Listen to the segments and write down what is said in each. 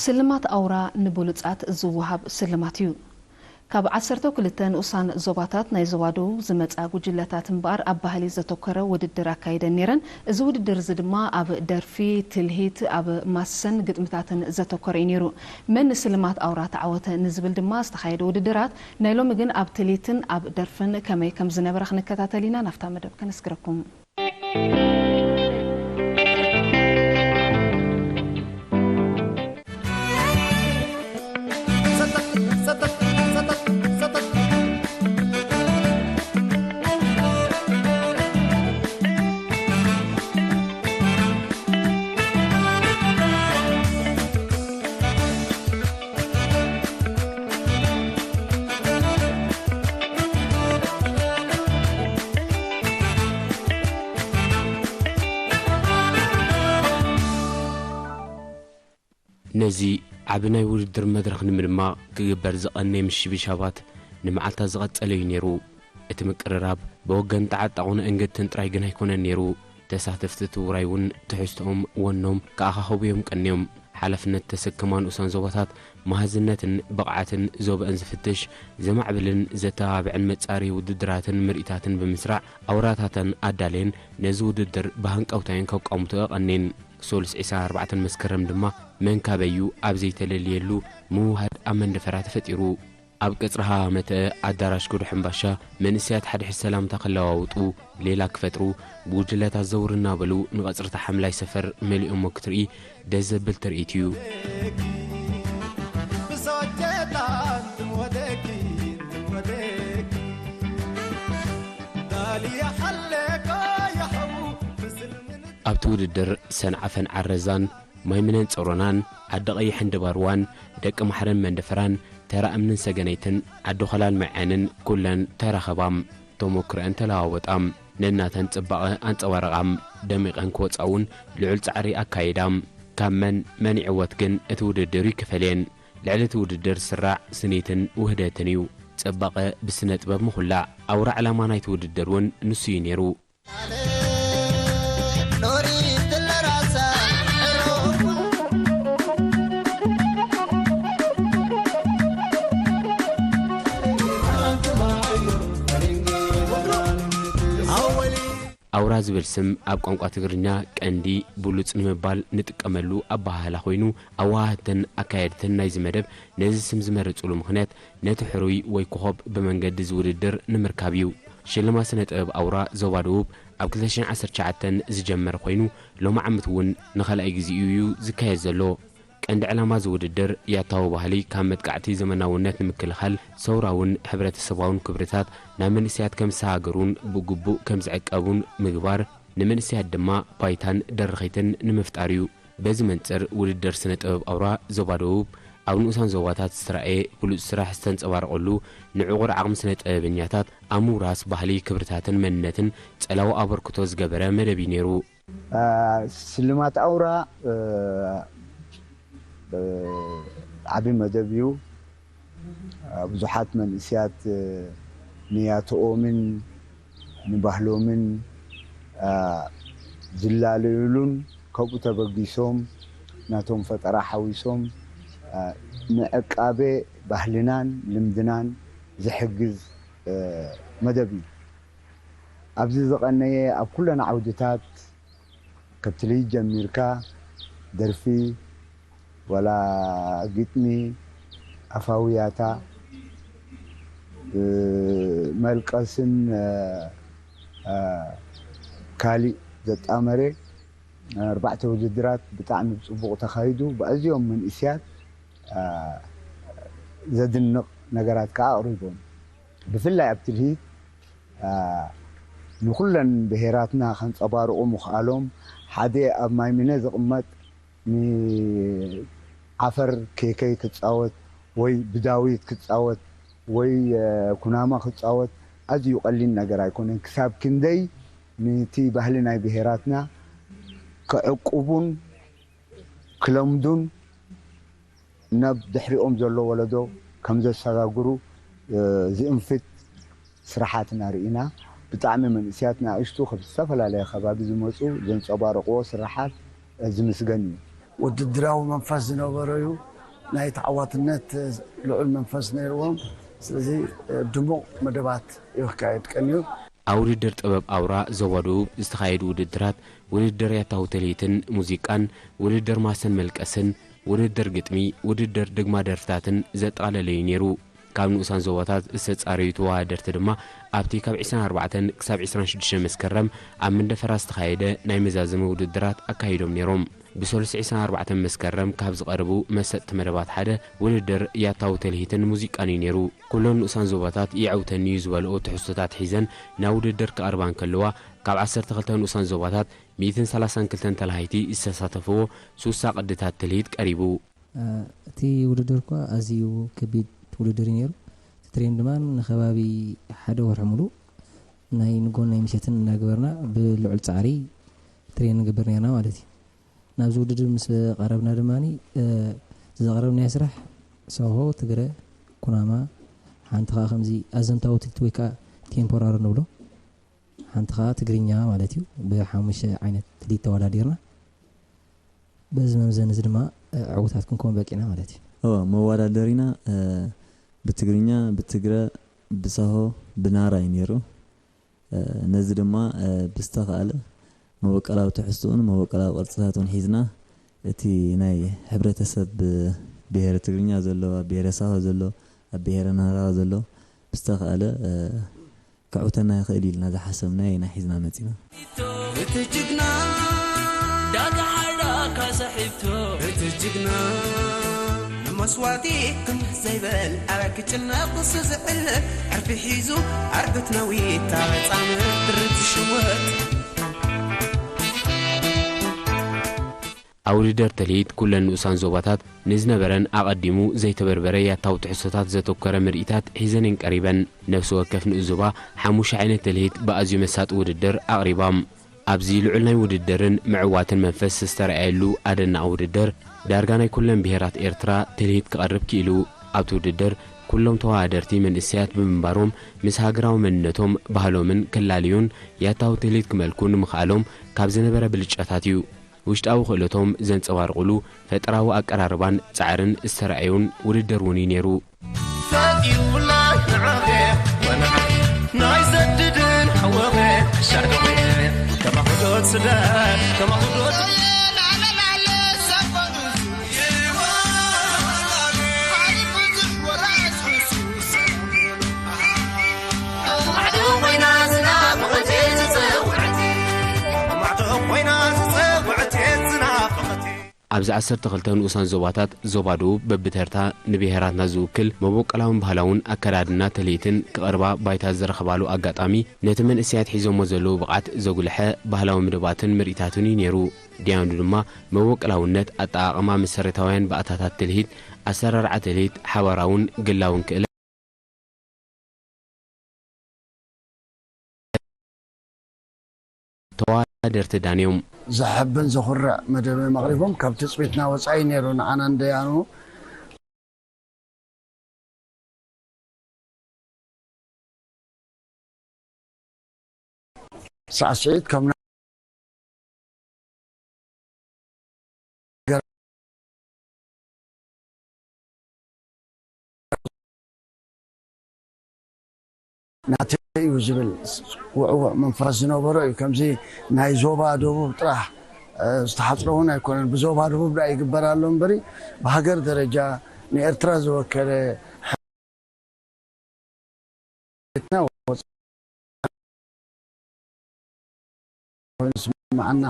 ስልማት ኣውራ ንብሉጻት ዝወሃብ ስልማት እዩ። ካብ ዓሰርተ ክልተ ንኡሳን ዞባታት ናይ ዞባ ደቡብ ዝመጻ ጉጅለታት እምበኣር ኣብ ባህሊ ዘተኮረ ውድድር ኣካይደን ነይረን። እዚ ውድድር እዚ ድማ ኣብ ደርፊ፣ ትልሂት፣ ኣብ ማሰን ግጥምታትን ዘተኮረ እዩ ነይሩ። መን ንስልማት ኣውራ ተዓወተ ንዝብል ድማ ዝተኻየደ ውድድራት ናይ ሎሚ ግን ኣብ ትልሂትን ኣብ ደርፍን ከመይ ከም ዝነበረ ክንከታተል ኢና። ናብታ መደብ ከነስግረኩም። ነዚ ዓቢ ናይ ውድድር መድረኽ ንምድማቕ ክግበር ዝቐነየ ምሽብሻባት ንመዓልታት ዝቐጸለ እዩ ነይሩ። እቲ ምቅርራብ ብወገን ተዓጣቑን እንግድትን ጥራይ ግን ኣይኮነን ነይሩ። ተሳተፍቲ እቲ ውራይ እውን ትሕዝቶኦም ወኖም ክኣኻኸቡ እዮም ቀንዮም። ሓላፍነት ተሰከማ ንኡሳን ዞባታት መሃዝነትን ብቕዓትን ዞባአን ዝፍትሽ፣ ዘማዕብልን ዘተባብዕን መጻረዪ ውድድራትን ምርኢታትን ብምስራዕ ኣውራታተን ኣዳልየን ነዚ ውድድር ብሃንቀውታ እየን ከቋምቶ ቀንየን። ሶሉስ ዕስራን ኣርባዕተን መስከረም ድማ መን ካበዩ ኣብ ዘይተለልየሉ ምውህሃድ ኣብ መንደፈራ ተፈጢሩ። ኣብ ቀጽሪ ሃዋመተ ኣዳራሽ ጉዱ ሕምባሻ መንእሰያት ሓድሕድ ሰላምታ ክለዋውጡ፣ ሌላ ክፈጥሩ፣ ብጉጅለታት ዘውር እናበሉ ንቐጽርታ ሓምላይ ሰፈር መሊኦሞ ክትርኢ ደስ ዘብል ትርኢት እዩ። ኣብቲ ውድድር ሰንዓፈን ዓረዛን ማይምነን ጸሮናን ዓዲ ቀይሕን ድባርዋን ደቂ ማሕረን መንደፈራን ተራ እምንን ሰገነይትን ዓዲ ኾላል መዐንን ኩለን ተራኸባም ተሞክረአን ተለዋወጣም ነናተን ጽባቐ ኣንጸባረቓም ደሚቐን ክወጻ እውን ልዑል ጻዕሪ ኣካይዳም ካብ መን መን ይዕወት ግን እቲ ውድድር ይክፈልየን ልዕሊ እቲ ውድድር ዝስራዕ ስኒትን ውህደትን እዩ ጽባቐ ብስነ ጥበብ ምኹላዕ ኣውራ ዕላማ ናይቲ ውድድር እውን ንሱ እዩ ነይሩ። ኣውራ ዝብል ስም ኣብ ቋንቋ ትግርኛ ቀንዲ፣ ብሉጽ ንምባል ንጥቀመሉ ኣበሃህላ ኮይኑ፣ ኣወሃህድትን ኣካየድትን ናይዚ መደብ ነዚ ስም ዝመረጽሉ ምኽንያት ነቲ ሕሩይ ወይ ኮኾብ ብመንገዲ እዚ ውድድር ንምርካብ እዩ። ሽልማት ስነ ጥበብ ኣውራ ዞባ ደቡብ ኣብ ክልተ ሽሕን ዓሰርተ ትሽዓተን ዝጀመረ ኮይኑ ሎሚ ዓመት እውን ንኻልኣይ ግዜኡ እዩ ዝካየድ ዘሎ። ቀንዲ ዕላማ እዚ ውድድር ያታዊ ባህሊ ካብ መጥቃዕቲ ዘመናውነት ንምክልኻል ሰውራውን ሕብረተሰባውን ክብርታት ናብ መንእሰያት ከም ዝሰጋገሩን ብግቡእ ከም ዝዕቀቡን ምግባር ንመንእሰያት ድማ ባይታን ደረኸይትን ንምፍጣር እዩ። በዚ መንጽር ውድድር ስነ ጥበብ ኣውራ ዞባ ደቡብ ኣብ ንኡሳን ዞባታት ዝተራእየ ብሉጽ ስራሕ ዝተንጸባረቐሉ ንዕቑር ዓቕሚ ስነ ጥበበኛታት ኣብ ምውራስ ባህሊ ክብርታትን መንነትን ጸላዊ ኣበርክቶ ዝገበረ መደብ እዩ ነይሩ። ስልማት ኣውራ ዓቢ መደብ እዩ። ብዙሓት መንእስያት ንያትኦምን ንባህሎምን ዝላለዩሉን ካብኡ ተበጊሶም ናቶም ፈጠራ ሓዊሶም ንዕቃበ ባህልናን ልምድናን ዝሕግዝ መደብ እዩ። ኣብዚ ዝቐነየ ኣብ ኩለን ዓውድታት ከብቲ ልሂት ጀሚርካ ደርፊ ዋላ ግጥሚ ኣፋዊ ያታ መልቀስን ካሊእ ዘጣመረ ኣርባዕተ ውድድራት ብጣዕሚ ብፅቡቕ ተኻይዱ ብኣዝዮም መንእስያት ዘድንቕ ነገራት ከዓ ኣቕሪቦም ብፍላይ ኣብ ትልሂት ንኹለን ብሄራትና ከንፀባርቑ ምኽኣሎም ሓደ ኣብ ማይምነ ዝቕመጥ ንዓፈር ኬከይ ክፃወት ወይ ብዳዊት ክፃወት ወይ ኩናማ ክፃወት ኣዝዩ ቀሊል ነገር ኣይኮነን። ክሳብ ክንደይ ንቲ ባህሊ ናይ ብሄራትና ክዕቁቡን ክለምዱን ናብ ድሕሪኦም ዘሎ ወለዶ ከምዘሰጋግሩ ዝእንፍት ስራሓት ኢና ርኢና። ብጣዕሚ መንእስያት ንኣሽቱ ካብ ዝተፈላለየ ከባቢ ዝመፁ ዘንፀባረቕዎ ስራሓት ዝምስገን እዩ። ውድድራዊ መንፈስ ዝነበሮ እዩ። ናይ ተዓዋትነት ልዑል መንፈስ ነይርዎም። ስለዚ ድሙቕ መደባት እዩ ክካየድ ቀንዩ። ኣብ ውድድር ጥበብ ኣውራ ዞባ ደቡብ ዝተኻየዱ ውድድራት፣ ውድድር ያታሁ ተልሂትን ሙዚቃን፣ ውድድር ማሰን መልቀስን፣ ውድድር ግጥሚ፣ ውድድር ድግማ ደርፍታትን ዘጠቓለለ እዩ ነይሩ። ካብ ንኡሳን ዞባታት ዝተጻረዩ ተወዳደርቲ ድማ ኣብቲ ካብ ዕስራን ኣርባዕተን ክሳብ ዕስራን ሽዱሽተን መስከረም ኣብ መንደፈራ ዝተኻየደ ናይ መዛዘሚ ውድድራት ኣካይዶም ነይሮም። ብሰሉስ ዕስራን ኣርባዕተን መስከረም ካብ ዝቐርቡ መሰጥቲ መደባት ሓደ ውድድር ያታዊ ተልሂትን ሙዚቃን እዩ ነይሩ። ኩለን ንኡሳን ዞባታት የዐውተኒ እዩ ዝበልኦ ትሕዝቶታት ሒዘን ናብ ውድድር ክቐርባ እንከለዋ፣ ካብ ዓሰርተ ክልተ ንኡሳን ዞባታት ሚእትን ሰላሳን ክልተን ተላሃይቲ ዝተሳተፍዎ ሱሳ ቅድታት ትልሂት ቀሪቡ። እ፣ እቲ ውድድር እኳ ኣዝዩ ከቢድ ውድድር እዩ ነይሩ። እቲ ትሬን ድማ ንከባቢ ሓደ ወርሒ ሙሉእ ናይ ንጎን ናይ ምሸትን እናገበርና ብልዑል ጻዕሪ ትሬን ንገብር ነርና ማለት እዩ። ናብዚ ውድድር ምስ ቀረብና ድማ፣ እ፣ ዘቕረብናዮ ስራሕ ሶሆ፣ ትግረ፣ ኩናማ፣ ሓንቲ ኸኣ ከምዚ ኣዘንታዊ ትልሂት ወይ ከኣ ቴምፖራሪ ንብሎ፣ ሓንቲ ኸኣ ትግርኛ ማለት እዩ። ብሓሙሽተ ዓይነት ትልሂት ተወዳዲርና። በዚ መምዘኒ እዚ ድማ፣ እ፣ ዕዉታት ክንከውን በቂዕና ማለት እዩ። እወ፣ መወዳደሪና፣ እ፣ ብትግርኛ፣ ብትግረ፣ ብሳሆ፣ ብናራ እዩ ነይሩ። እ፣ ነዚ ድማ፣ እ፣ ብዝተኻእለ መበቆላዊ ትሕዝትኡን መበቆላዊ ቅርጽታቱን ሒዝና፣ እቲ ናይ ሕብረተሰብ ብሄረ ትግርኛ ዘሎ፣ ኣብ ብሄረ ሳሆ ዘሎ፣ ኣብ ብሄረ ናራ ዘሎ ብዝተኻእለ፣ እ፣ ከዕውተና ይኽእል ኢልና ዝሓሰብናዮ ኢና ሒዝና መጺና። እቲ ጅግና ዳጋ ሓራ ካሳ ሒብቶ፣ እቲ ጅግና ንመስዋእቲ ክምህ ዘይበል፣ ኣረ ክጭነቕ ንሱ ዝዕለል፣ ዕርፊ ሒዙ ኣርግት ነዊት፣ ኣበጻምር ድርብ ዝሽወጥ። ኣብ ውድድር ትልሂት ኩለን ንኡሳን ዞባታት ንዝነበረን ኣቐዲሙ ዘይተበርበረ ያታዊ ትሕዝቶታት ዘተኮረ ምርኢታት ሒዘን እየን ቀሪበን። ነፍሲ ወከፍ ንኡስ ዞባ ሓሙሽተ ዓይነት ትልሂት ብኣዝዩ መሳጢ ውድድር ኣቕሪባም። ኣብዚ ልዑል ናይ ውድድርን ምዕዋትን መንፈስ ዝተረኣየሉ ኣደናቒ ውድድር፣ ዳርጋ ናይ ኩለን ብሄራት ኤርትራ ትልሂት ክቐርብ ክኢሉ። ኣብቲ ውድድር ኩሎም ተወዳደርቲ መንእሰያት ብምንባሮም፣ ምስ ሃገራዊ መንነቶም፣ ባህሎምን ክላለዩን ያታዊ ትልሂት ክመልኩ ንምኽኣሎም ካብ ዝነበረ ብልጫታት እዩ። ውሽጣዊ ክእለቶም ዘንጸባርቑሉ ፈጠራዊ ኣቀራርባን ጻዕርን ዝተራእዩን ውድድር እውን እዩ ነይሩ። ፈትዩላ ንዓኸ ወንዓይ ናይ ዘድድን ሓወኸ ሻርገኸ ከማኹዶት ስደት ከማኹዶት ኣብዚ ዓሰርተ ክልተ ንኡሳን ዞባታት፣ ዞባ ደቡብ በብተርታ ንብሄራትና ዝውክል መበቆላውን ባህላውን ኣከዳድና ትልሂትን ክቐርባ ባይታ ዝረኸባሉ ኣጋጣሚ፣ ነቲ መንእሰያት ሒዞሞ ዘለዉ ብቕዓት ዘጉልሐ ባህላዊ መደባትን ምርኢታትን እዩ ነይሩ። ዲያኑ ድማ መበቆላውነት፣ ኣጠቓቕማ መሰረታውያን ባእታታት ትልሂት፣ ኣሰራርዓ ትልሂት፣ ሓባራውን ግላውን ክእለት ተወዳደርቲ ዳንዮም። ዘሐብን ዘኹርዕ መደብ እዮም ኣቕሪቦም። ካብ ትጽቢትና ወጻኢ ነይሩ ንዓና ንደያኑ። ሳዕስዒት ካብ ናተይ እዩ ዝብል ውዕውዕ መንፈስ ዝነበሮ እዩ። ከምዚ ናይ ዞባ ደቡብ ጥራሕ፣ እ፣ ዝተሓጽረ እውን ኣይኮነን። ብዞባ ደቡብ ደኣ ይግበር ኣሎ እምበሪ፣ ብሃገር ደረጃ ንኤርትራ ዝወከለ ኮይኑ ዝስምዓና።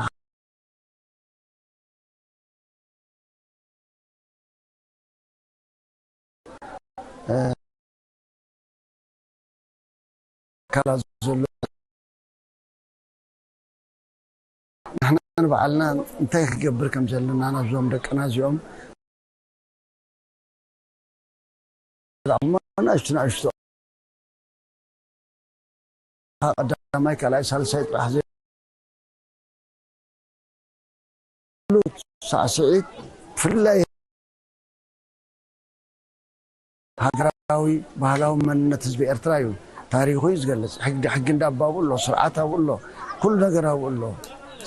ኣካላት ዘሎ ንሕና ንባዕልና እንታይ ክገብር ከም ዘለና ናብዞም ደቅና እዚኦም ንኣሽቱ ንኣሽቱ ቀዳማይ ካልኣይ ሳልሳይ ጥራሕ ዘይብሉ ሳዕስዒት ብፍላይ ሃገራዊ ባህላዊ መንነት ህዝቢ ኤርትራ እዩ። ታሪኹ እዩ ዝገልጽ። ሕጊ፣ ሕጊ እንዳ ኣባቡ ኣሎ፣ ስርዓት ኣብኡ ኣሎ፣ ኩሉ ነገር ኣብኡ ኣሎ።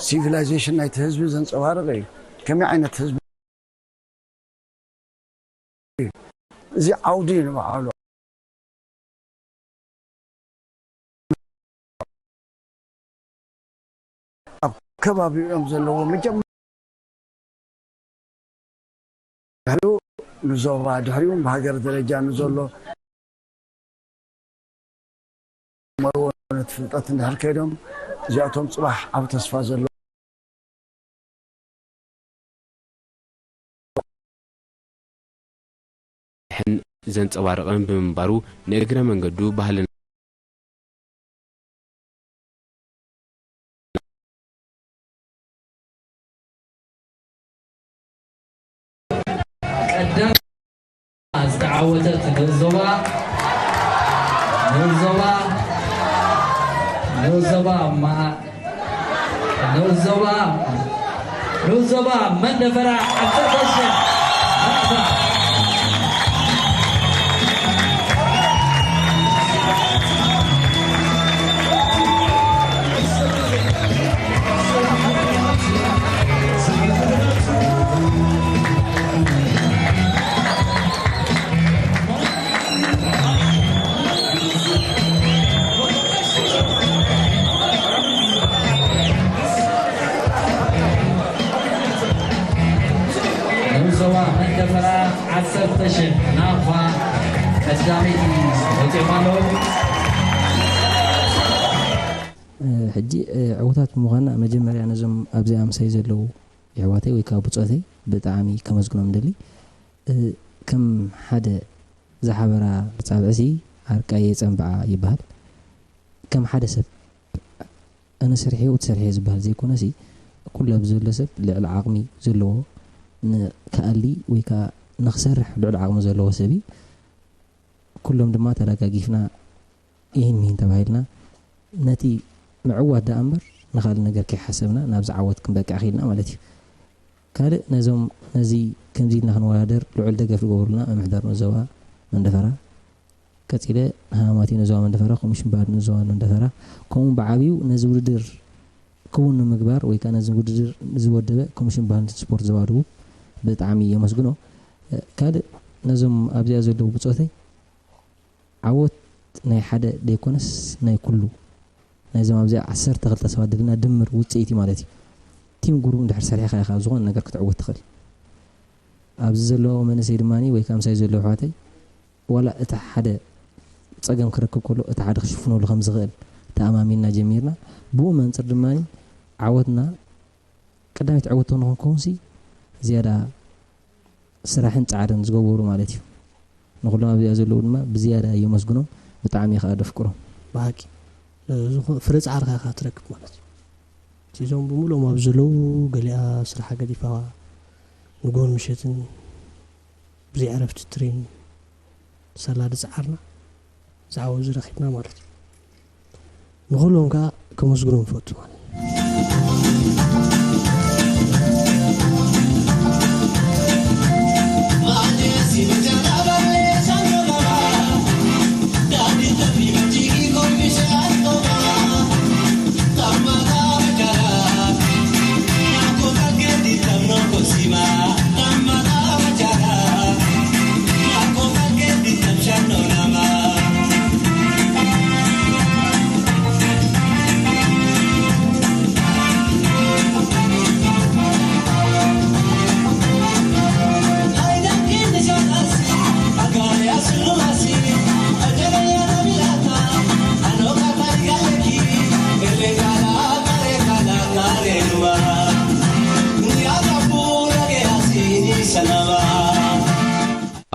ሲቪላይዜሽን ናይቲ ህዝቢ ዘንጸባርቕ እዩ። ከመይ ዓይነት ህዝቢ እዚ ዓውዲ ንባዕሉ ኣብ ከባቢኦም ዘለዎ መጀመ-፣ ድሕሪኡ ንዞባ፣ ድሕሪኡ ብሃገር ደረጃ ንዘሎ መርዎ ነቲ ፍልጠት እንድሕር ከይዶም፣ እዚኣቶም ጽባሕ ኣብ ተስፋ ዘሎ ሕን ዘንጸባርቕን ብምንባሩ፣ ንእግረ መንገዱ ባህልና ቀዳም ዝተዓወተት ንዞባ፣ ንዞባ፣ ንዞባ መኣ-፣ ንዞባ፣ ንዞባ መንደፈራ ዓሰርተ ሺሕ ናቕፋ። ንዞባ መንደፈራ ዓሰርተ ሺሕ ናቕፋ ቀዳመይቲ ወፂኦም ኣለዉ። ሕጂ ዕዉታት ብምዃንና መጀመርያ ነዞም ኣብዚ ኣምሳይ ዘለዉ የሕዋተይ ወይ ከዓ ብፆተይ ብጣዕሚ ከመስግኖም ደሊ። ከም ሓደ ዝሓበራ ፃብዕሲ ኣርቃየ ፀንብዓ ይበሃል። ከም ሓደ ሰብ ኣነ ሰሪሐ ወይ ትሰርሐ ዝበሃል ዘይኮነሲ፣ ኩሉ ኣብዚ ዘሎ ሰብ ልዕሊ ዓቕሚ ዘለዎ ንክኣሊ ወይ ከዓ ንክሰርሕ ልዕሊ ዓቕሚ ዘለዎ ሰብ እዩ። ኩሎም ድማ ተደጋጊፍና ይህን ሚህን ተባሂልና ነቲ ምዕዋት ደኣ እምበር ንኻልእ ነገር ከይሓሰብና ናብዚ ዓወት ክንበቅዕ ኽኢልና ማለት እዩ። ካልእ ነዞም ነዚ ከምዚ ኢልና ክንወዳደር ልዑል ደገፍ ዝገበሩልና ምምሕዳር ንዞባ መንደፈራ፣ ቀጺለ ንሃማማተይ ንዞባ መንደፈራ፣ ኮሚሽን ባህሊ ንዞባ መንደፈራ፣ ከምኡ ብዓብዩ ነዚ ውድድር ክውን ንምግባር ወይ ከዓ ነዚ ውድድር ዝወደበ ኮሚሽን ባህልን ስፖርት ዞባ ደቡብ ብጣዕሚ የመስግኖ። ካልእ ነዞም ኣብዚኣ ዘለዉ ብጾተይ ዓወት ናይ ሓደ ደይኮነስ ናይ ኩሉ ናይዞም ኣብዚኣ ዓሰርተ ክልተ ሰባት ዘለና ድምር ውፅኢት እዩ ማለት እዩ። ቲም ጉሩብ እንድሕር ሰሪሕካ ኢኻ ዝኾነ ነገር ክትዕወት ትኽእል። ኣብዚ ዘሎ መንእሰይ ድማ ወይ ከዓ ምሳይ ዘሎ ኣሕዋተይ ዋላ እቲ ሓደ ፀገም ክረክብ ከሎ እቲ ሓደ ክሽፍነሉ ከም ዝኽእል ተኣማሚንና ጀሚርና። ብኡ መንፅር ድማ ዓወትና ቀዳመይቲ ዕውቶ ንኽንከውንሲ ዝያዳ ስራሕን ፃዕርን ዝገበሩ ማለት እዩ። ንኹሎም ኣብዚኣ ዘለዉ ድማ ብዝያዳ የመስግኖም፣ ብጣዕሚ ከዓ ደፍቅሮም። ብሓቂ ዝኾ-፣ ፍረ ፃዕርካ ኢኻ ትረክብ ማለት እዩ። እቲ እዞም ብምሉኦም ኣብ ዘለዉ ገሊኣ ስራሓ ገዲፋ ንጎን ምሸትን ብዘይ ዕረፍቲ ትሬን ሳላ ድፀዓርና ዝዓወት እዚ ረኺብና ማለት እዩ። ንኹሎም ከዓ ከመስግኖም እፈቱ ማለት እዩ።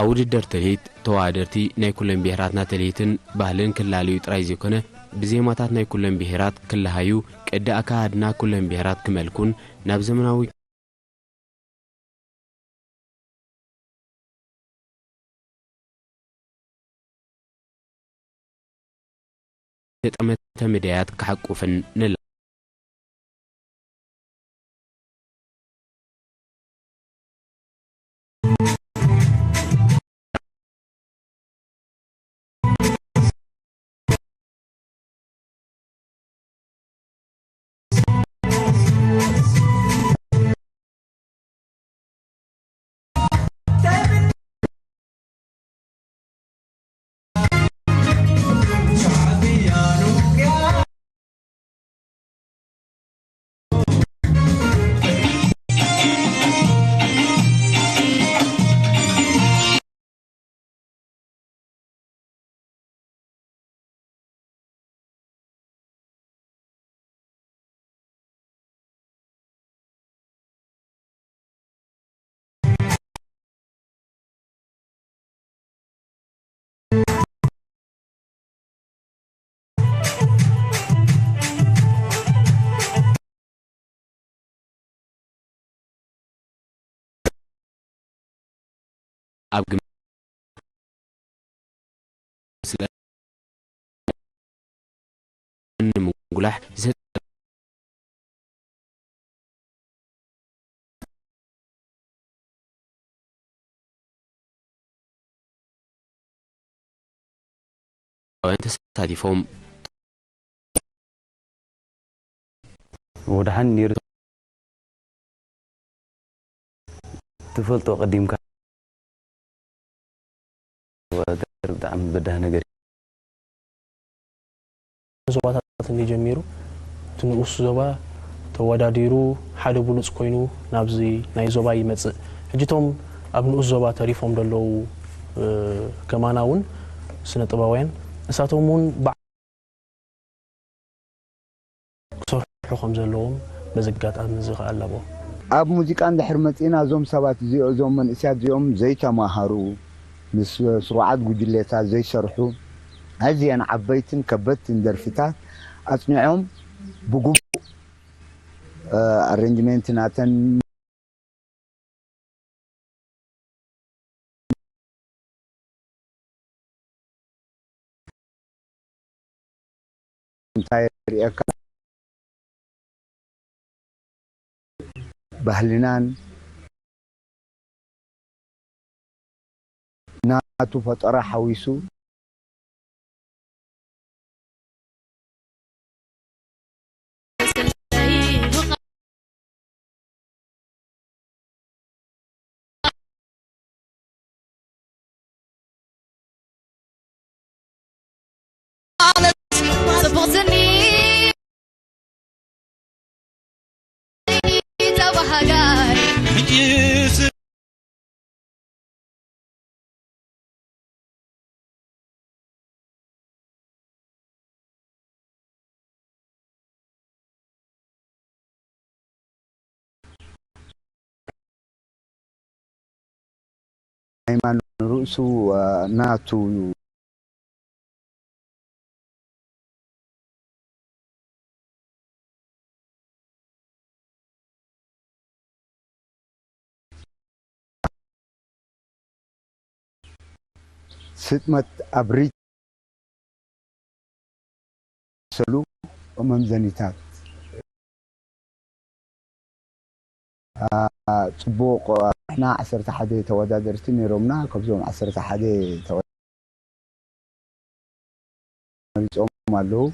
ኣብ ውድድር ትልሂት ተወዳደርቲ ናይ ኩለን ብሄራትና ትልሂትን ባህልን ክላለዩ ጥራይ ዘይኮነ፣ ብዜማታት ናይ ኩለን ብሄራት ክለሃዩ፣ ቅዲ ኣካሃድና ኩለን ብሄራት ክመልኩን ናብ ዘመናዊ ተጠመተ መዳያት ክሓቁፍን ንላ ኣብ ግምት ንምጉላሕ ዝሰጥ ተሳቲፎም። ወድሓን ነይሩ ትፈልጦ ቀዲምካ ወገር ብጣዕሚ በዳህ ነገር እዩ። ዞባታት እንዲ ጀሚሩ እቲ ንኡስ ዞባ ተወዳዲሩ ሓደ ብሉፅ ኮይኑ ናብዚ ናይ ዞባ ይመፅእ። ሕጂ እቶም ኣብ ንኡስ ዞባ ተሪፎም ዘለዉ ከማና እውን ስነ ጥበባውያን ንሳቶም እውን ክሰርሑ ከም ዘለዎም በዚ ኣጋጣሚ እዚ ከኣ ኣለዎ። ኣብ ሙዚቃ እንድሕር መጺእና እዞም ሰባት እዚኦ እዞም መንእስያት እዚኦም ዘይተማሃሩ ምስ ስሩዓት ጉጅሌታት ዘይሰርሑ ኣዝየን ዓበይትን ከበድትን ደርፍታት ኣጽኒዖም ብግቡእ ኣረንጅመንት ናተን እንታይ ርእየካ ባህልናን ናቱ ፈጠራ ሓዊሱ ሃይማኖት ንርእሱ ናቱ እዩ። ስጥመት ኣብ ሪት ሰሉ መምዘኒታት ጽቡቕ ንሕና ዓሰርተ ሓደ ተወዳደርቲ ነይሮምና። ካብዞም ዓሰርተ ሓደ ተወዳደርቲ ኣለዉ።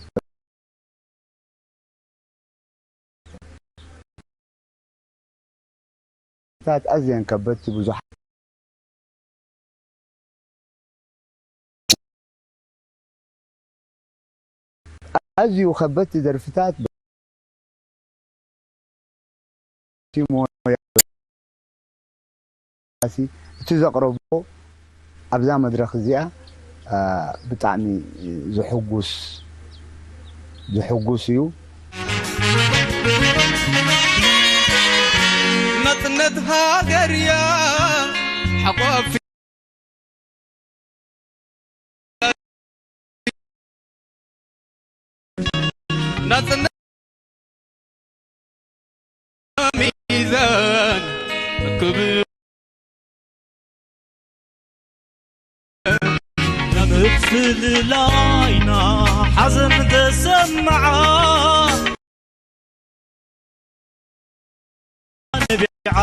ታት ኣዝየን ከበድቲ ብዙሓት ኣዝዩ ከበድቲ ደርፍታት እቲ ዘቕረቦ ኣብዛ መድረኽ እዚኣ ብጣዕሚ ዝሕጉስ ዝሕጉስ እዩ። ናጽነት ሃገር እያ ሓቋፊ ናጽነት ሚዛን ክብር ምፍልላይና ሓዘን ተሰምዓ ነቢዓ።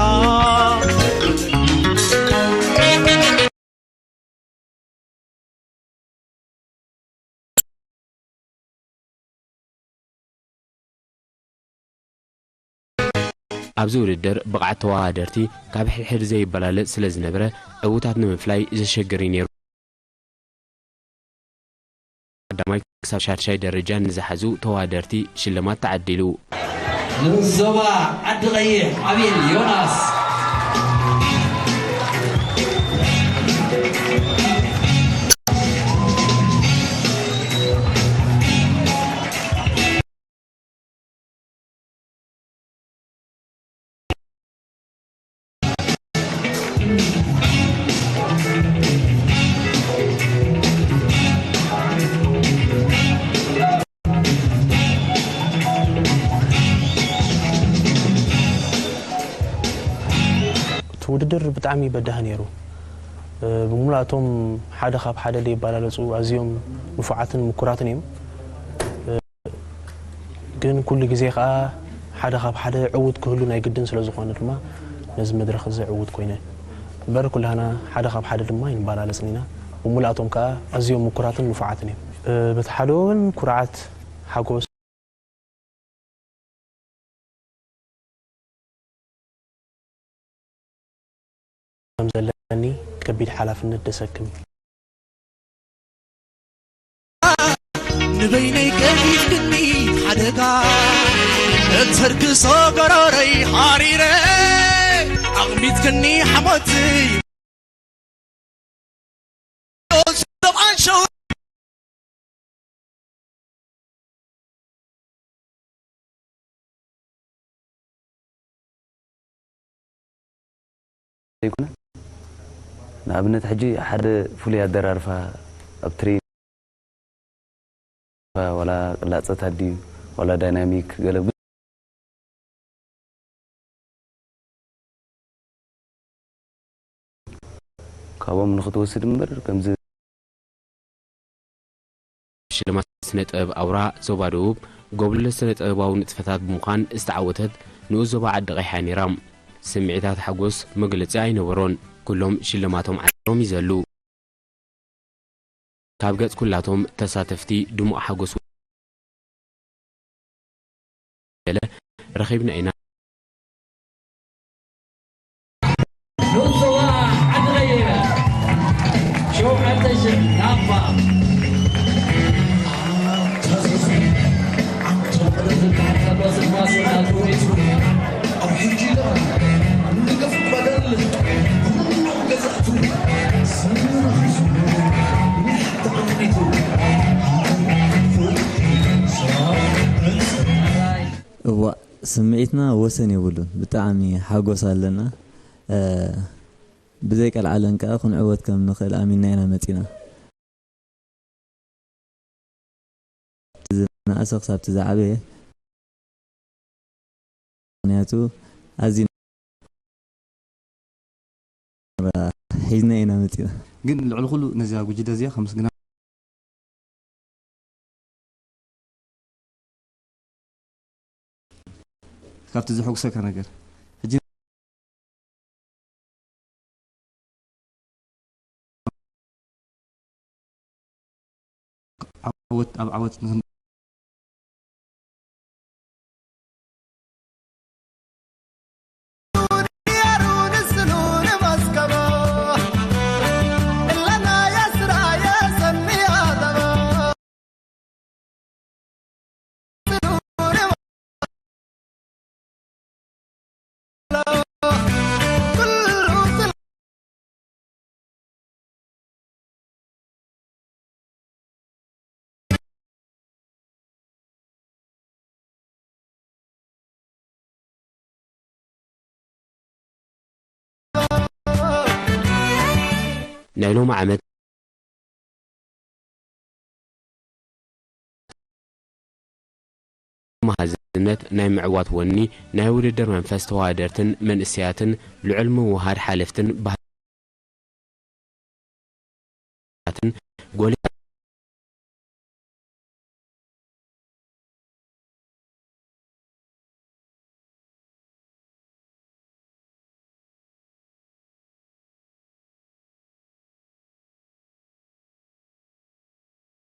ኣብዚ ውድድር ብቕዓት ተወዳደርቲ ካብ ሕድሕድ ዘይበላለጽ ስለ ዝነበረ ዕዉታት ንምፍላይ ዘሸግር እዩ ነይሩ። ቀዳማይ ክሳብ ሻድሻይ ደረጃ ንዝሓዙ ተወዳደርቲ ሽልማት ተዓዲሉ። ንኡስ ዞባ ዓዲ ቀይሕ ኣቤል ዮናስ። እቲ ውድድር ብጣዕሚ በዳሂ ነይሩ። እ፣ ብሙሉኣቶም ሓደ ካብ ሓደ ዘይበላለጹ ኣዝዮም ንፉዓትን ምኩራትን እዮም። እ፣ ግን ኩሉ ግዜ ከኣ ሓደ ካብ ሓደ ዕዉት ክህሉ ናይ ግድን ስለ ዝኾነ ድማ ነዚ መድረኽ እዚ ዕዉት ኮይነ። እምበር ኩላህና ሓደ ካብ ሓደ ድማ ኣይንበላለጽን ኢና። ብሙሉኣቶም ከኣ ኣዝዮም ምኩራትን ንፉዓትን እዮም። እ፣ በቲ ሓደ ወገን ኩርዓት፣ ሓጎስ፣ ከም ዘለኒ ከቢድ ሓላፍነት ደሰክም እዩ። ንበይነይ ገዲፍክኒ ሓደጋ፣ እተርክሶ ጎረረይ ሓሪረ፣ ኣቕሚጥክኒ ሓሞትይ። ዘይኮነ። ንኣብነት፣ ሕጂ ሓደ ፍሉይ ኣደራርፋ ኣብ ትርኢት፣ ዋላ ቅላጸታት ድዩ፣ ዋላ ዳይናሚክ፣ ገለ ብዙ ካብኦም ንኽትወስድ እምበር፣ ከምዚ ሽልማት ስነ ጥበብ ኣውራ ዞባ ደቡብ ጎብለል ስነ ጥበባዊ ንጥፈታት ብምዃን ዝተዓወተት ንኡስ ዞባ ዓዲ ቀይሕ እያ ነይራ። ስምዒታት ሓጎስ መግለጺ ኣይነበሮን። ኩሎም ሽልማቶም ዓጢሮም ይዘሉ። ካብ ገጽ ኩላቶም ተሳተፍቲ ድሙቕ ሓጎስ ገለ ረኺብና ኢና። ንኡስ ዞባ ዓዲ ቀይሕ ሸውዓተ ሽሕ ናባ። እዋእ፣ ስምዒትና ወሰን የብሉን። ብጣዕሚ ሓጎስ ኣለና። እ፣ ብዘይ ቀልዓለም ከኣ ክንዕወት ከም ንኽእል ኣሚንና ኢና መጺና። ዝነኣሰ ክሳብ እቲ ዝዓበየ፣ ምኽንያቱ ኣዝዩ ሒዝና ኢና መጺና። ግን ልዕሊ ኩሉ ነዚኣ ጉጅለ እዚኣ ከመስግና፣ ካብቲ ዘሐጉሰካ ነገር፣ ሕጂ ዓወት ኣብ ዓወት ንኽን- ናይ ሎሚ ዓመት መሃዝነት ናይ ምዕዋት ወኒ፣ ናይ ውድድር መንፈስ ተወዳደርትን መንእሰያትን ልዑል ምውህሃድ ሓለፍትን ባህርያትን ጎሊሑ።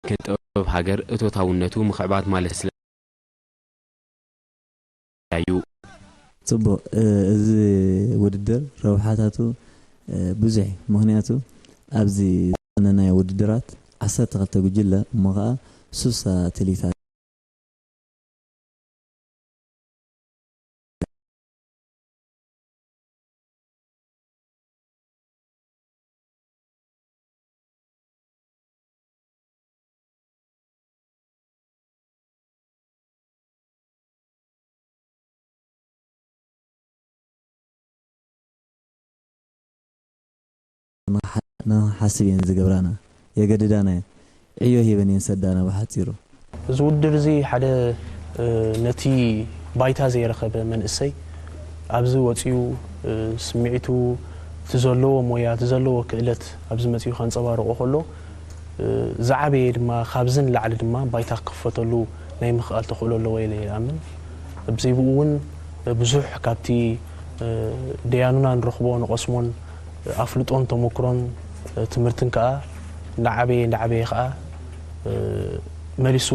ኪነ ጥበብ ሃገር እቶታውነቱ ምኽዕባት ማለት ስለ እዩ። ጽቡቕ፣ እ፣ እዚ ውድድር ረብሓታቱ፣ እ፣ ብዙሕ እዩ። ምኽንያቱ ኣብዚ ዝኾነ ናይ ውድድራት ዓሰርተ ክልተ ጉጅለ እሞ ኸኣ ሱሳ ኣትሌታት ንሓ-፣ ንኽንሓስብ እየን ዝገብራና፣ የገድዳና እየን፣ ዕዮ ሂበን እየን ሰዳና ብሓጺሩ። እዚ ውድድር እዚ ሓደ፣ እ፣ ነቲ ባይታ ዘይረኸበ መንእሰይ ኣብዚ ወጺኡ፣ እ፣ ስምዒቱ፣ እቲ እቲ ዘለዎ ሞያ፣ እቲ ዘለዎ ክእለት ኣብዚ መጺኡ ከንጸባርቖ ከሎ፣ ዝዓበየ ድማ ካብዚ ንላዕሊ ድማ ባይታ ክኽፈተሉ ናይ ምኽኣል ተኽእሎ ኣለዎ ኢለ ይኣምን። ብዘይብኡ እውን ብዙሕ ካብቲ ደያኑና ንረኽቦ ንቐስሞን ኣፍልጦን ተመክሮን ትምህርትን ከኣ እንዳዓበየ እንዳዓበየ ከኣ መሊሱ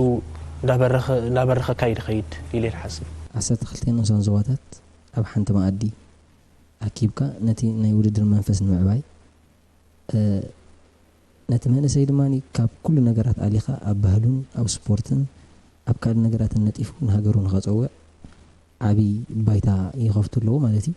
እንዳበረኸ እንዳበረኸካ እዩ ዝኸይድ ኢለ ይሓስብ። ዓሰርተ ክልተ ንኡሳን ዞባታት ኣብ ሓንቲ መኣዲ ኣኪብካ ነቲ ናይ ውድድር መንፈስ ንምዕባይ፣ ነቲ መንእሰይ ድማ ካብ ኩሉ ነገራት ኣሊኻ ኣብ ባህሉን ኣብ ስፖርትን ኣብ ካልእ ነገራትን ነጢፉ ንሃገሩ ንኸጸውዕ ዓቢ ባይታ ይኸፍቱ ኣለዉ ማለት እዩ።